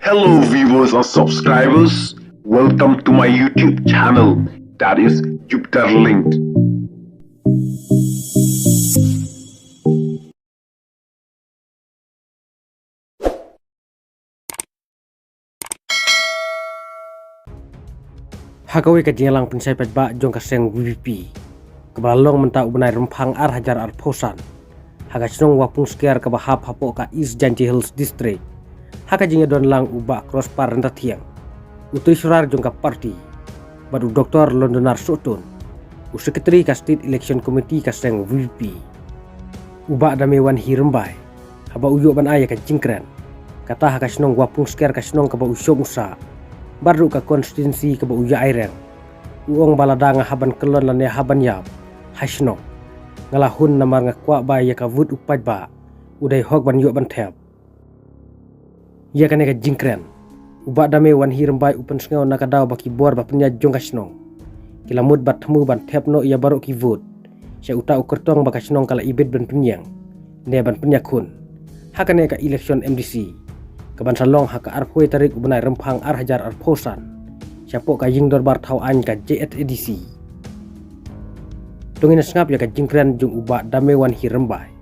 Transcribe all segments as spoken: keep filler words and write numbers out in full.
Hello viewers and subscribers, welcome to my YouTube channel, that is Jupiter Linked. Ha kawei ka jingïalang pynshai paidbah jong ka seng V P P, kaba la long mynta u bnai Rymphang ar hajar arphew san, ha ka shnong Wapungskiar kaba hap hapoh ka East Jaintia Hills District, ha ka jingïadon lang u Bah Crossbar Ryntathiang, u treasurer jong ka party, bad u Doktor Londonar Sohtun, u secretary ka State Election Committee ka seng V P P. U Bah Damewanhi Rymbai, haba u ïoh ban ai ïa ka jingkren, kata ha ka shnong Wapungskiar, ka shnong kaba u shong u sah, bad ruh ka constituency kaba u ïa ai reng, u ong ba lada nga hap ban kyllon lane hap ban ïap ha shnong, nga la hun namar nga kwah ba ïa ka vote u paidbah u dei hok ban ïoh ban thep. Ïa kane ka jingkren, u Bah Damewanhi Rymbai u pynsngew na ka daw ba ki bor ba pynïaid jong ka shnong ki la mut ba thmu ban thep noh ïa baroh ki vote sha uta u kyrtong ba ka shnong ka la ibit ban pynïeng ne ban pynïakhun ha kane ka election M D C kaban sa long ha ka arphew tarik u bnai Rymphang ar hajar arphew san, shapoh ka ïing dorbar thaw aiñ ka J H A D C. To ngin ïa sngap ïa ka jingkren jong u Bah Damewanhi Rymbai.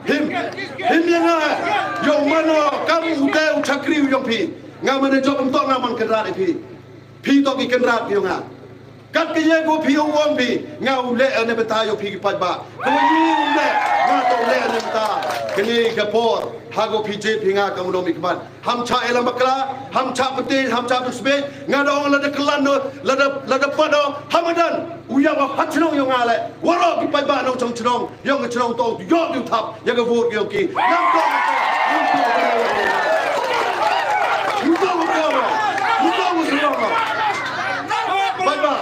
Him, him ïa nga, ïa u mano kam u dei u chakri u ïong phi. Nga mane jop ym toh nga man kynrad ïa phi. Phi toh ki kynrad ïong nga. Kat ka ïa ko phi ong ong phi, nga u leh ne bynta ïong phi ki paidbah. Ko ïa u leh, nga toh u leh ne bynta. Kane ka por, ha ko phi jied phi nga kam u nong mi khmat. Ham cha ïalam bakla, ham cha pyntieng, ham cha pynsbeit. Nga da ong lada kyllan noh, lada, lada pat noh, ha madan. U ïa ba ha chnong ïong nga leh. Waroh ki paidbah nongchong chnong, ïong ka chnong to, ïoh di u thap ïa ka vote ïong ki. Nang to, nang to, nang to, nang to, nang to, nang to. Paidbah,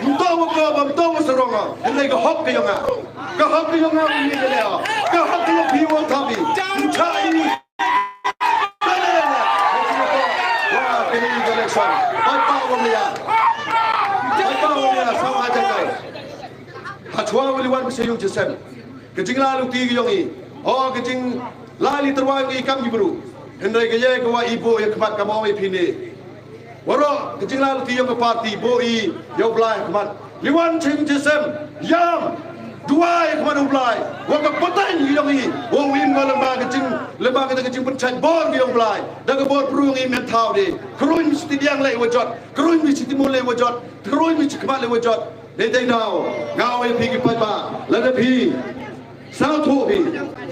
nang to, nang to, nang to, nang to. Hynrei ka hok ka ïong nga. Ka hok ka ïong nga u ïa ka leh. Ka hok ka ïong phi u thap i. Nang cha i. Hachwa u li wan bsa yung chisem. Ka jingla lungti ka yong i. O ka jingla li terwa yong i kam ki bru. Hynrei ka ye ka wa i bo ya khmat ka mo i pine. Waroh ka jingla lungti yong ka party bo i ya u Blai khmat. Liwan chim chisem, yam, duwai khmat u Blai, wa ka pateng yong i, wa u im wa lamba ka jing, lamba ka jing pynchait bor yong Blai, da ka bor prung i men thaw de, kruin mesti diang lei wa jot, kruin mesti timur lei wa jot, kruin mesti khmat lei wa jot, de dei daw, nga wa phi ki paidbah, lada phi, Sngewthuh phi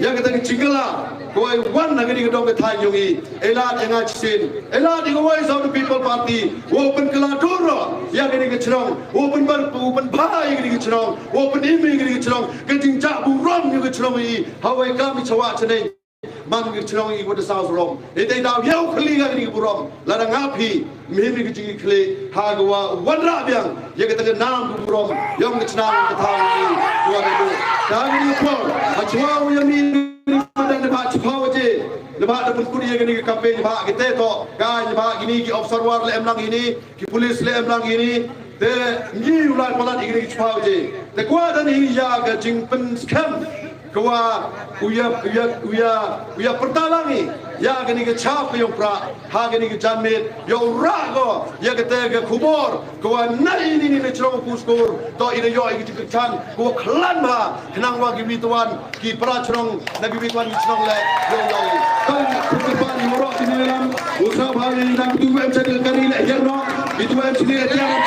ïa kata ka jingkylla kawei wan na kane ka dong ka thaiñ yong i. Ïa lad ïa nga shisien, ïa lad ïa kawei sa u People Party, u pynkylla dur ïa kane ka chnong, u pynbha, u pynbha ïa kane ka chnong, u pynim ïa kane ka chnong. Ka jingjah burom ïa ka chnong i ha wei kam i chawa chanei. Man ka chnong i wat da saw shlom. Ïa dei daw ïa u khlieh ïa kane ka burom. Lada nga phi Mihim ïa ka jingkhlieh ha ka wa wanrah biang ïa kata ka nam ka burom yong ka chnong ka thaw ka wa ka tu. Ka ngi por ha chwa u ïa mi madan na ba chwa waje na ba da pynkut ïa kane ka campaign ba ka te to ka ba kini ki officer war le em lang ini ki police le em lang ini te ngi u lai palat ïa kane ka chwa waje te kwa da ni ïa ka jingpynskhem Ka wa u ïa, u ïa, u ïa, u ïa pyrta lang i ïa kane ka chap ka yong pra ha kane ka janmiet ïa u rah ko ïa kata ka khubor ka wa na ini ni na chnong Puskur to i da ïoh i ka jingkyrchan ka wa khlan bha khnang wa ki wi twan ki pra chnong na ki wi twan ki chnong le ïoh ïoh i. Kan ku ki pan i moro ki ni lam u sa bha ni na ki tu em chak ka ni le ïa no ki tu em chini le ïa no.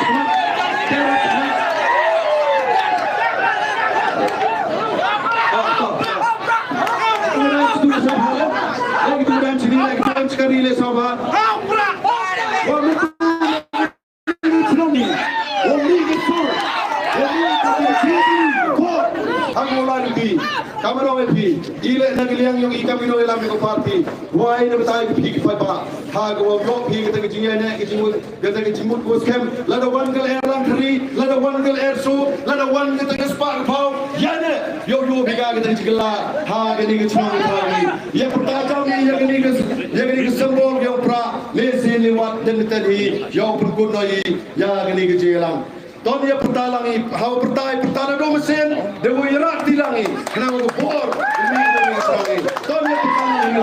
Kamano eti, ile na kiliang yong i kamino ilam yong party, wai na batai ki phi ki pha ba, ha ko wa blok phi kita ki jingene ki jingmut Kata ka jingmut ka skhem, lada wan ka lyer lang kri, lada wan ka lyer so, lada wan kata ka spah ka phaw, ïa ne, ïoh ïoh bika kata ka jingla, ha kani ka chnong ka thaw ni. Ïa pyrta jam ni, ïa kani ka, ïa kani ka symbol ïa u pra, ne sin ni wat den ten hi, ïa u pynkut no hi, ïa kani ka jinglang. Ton ïa pyrta lang hi, ha u pyrta, pyrta na dong mesin, de wei rak ti lang hi, kena ka bor, ni ka dong mesin hi. Ton ïa pyrta lang hi,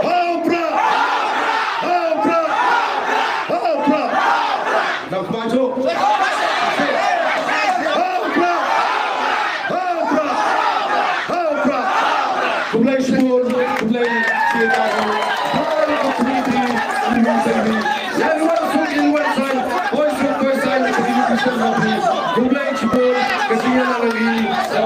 ha u pra. Khublei shibun ka jingïalang ngi.